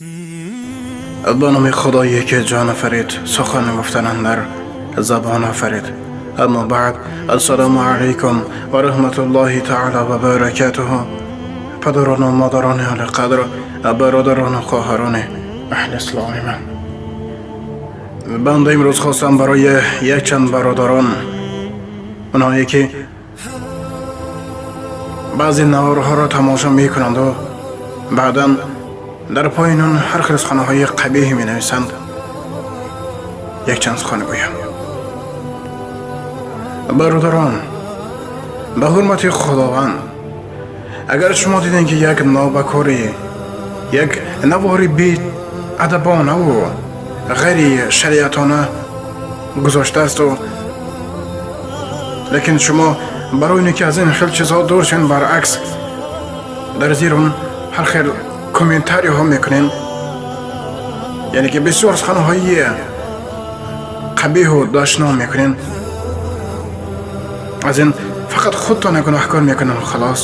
Ба номи Худое ки ҷон офарид, сухан гуфтан андар забон офарид. Аммо баъд, ассалому алайкум ва раҳматуллоҳи таъоло ва баракатуҳу. Падарону модарони олиқадр, бародарону хоҳарони аҳли исломи ман, банда имрӯз хостам барои якчанд бародарон, онҳое ки баъзе наворҳоро тамошо мекунанду баъдан дар поёни он ҳар хел суханҳои қабеҳ менависанд, якчанд сухан гӯям. Бародарон, ба ҳурмати Худованд, агар шумо дидем ки як нобакорӣ, як навори беадабонаву ғайри шариатона гузоштаасту, лекин шумо барои оне ки аз ин хел чизҳо дур шавед, баръакс дар зери он ҳар хел комментариҳо мекунем, яъне ки бисёр суханҳои қабеҳу дашном мекунем, аз ин фақат худтона гуноҳкор мекунем, халос.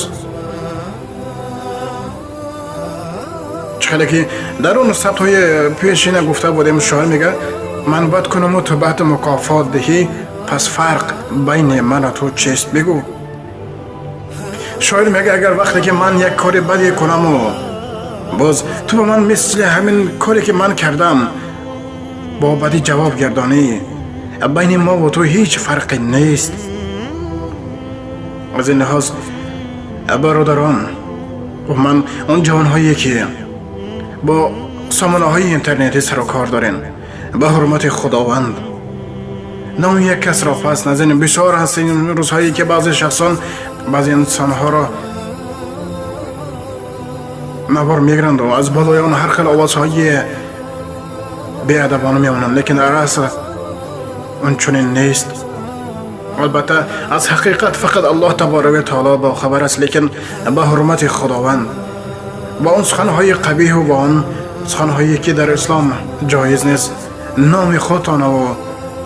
Чӣ хеле ки дар он сабтҳои пешина гуфта будем, шоир мега: «Ман бад кунаму ту бад мукофот диҳӣ, пас фарқ байни ману ту чист, бигӯ». Шоир мега, агар вақте ки ман як кори баде кунаму боз ту ба ман мисли ҳамин коре ки ман кардам бо бадӣ ҷавоб гардонӣ, байни мову ту ҳеҷ фарқе нест. Аз ин лиҳоз, бародарон, ман он ҷавонҳое ки бо сомонаҳои интернетӣ сару кор дорен, ба ҳурмати Худованд, номи як касро пас назанем. Бисёр ҳаст ин рӯзҳое ки баъзе шахсон баъзе инсонҳоро навор мегиранду аз болои он ҳар хел овозҳои беадабона мемонанд, лекин дар асл он чунин нест. Албатта, аз ҳақиқат фақат Аллоҳ таборака ва таоло бохабар аст, лекин ба ҳурмати Худованд, ба он суханҳои қабеҳу ба он суханҳое ки дар ислом ҷоиз нест, номи худтонаву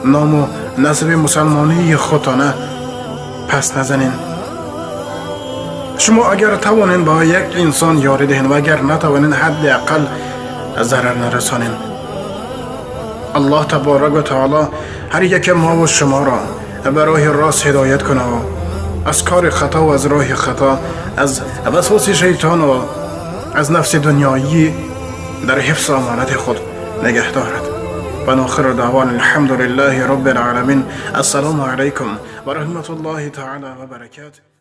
ному насаби мусалмонии худтона пас назанен. Шумо агар тавонед, ба як инсон ёрӣ диҳед ва агар натавонед, ҳадди ақал зарар нарасонед. Аллоҳ таборак ва таоло ҳар яке мову шуморо ба роҳи рост ҳидоят кунаву аз кори хато, аз роҳи хато, аз васвоси шайтону аз нафси дунёӣ дар ҳифзу амонати худ нигаҳ дорад. Ва охиру даъвана алҳамду лиллаҳи робби алъаламин. Ассалому алайкум ва раҳматуллоҳи таъала ва баракатуҳ.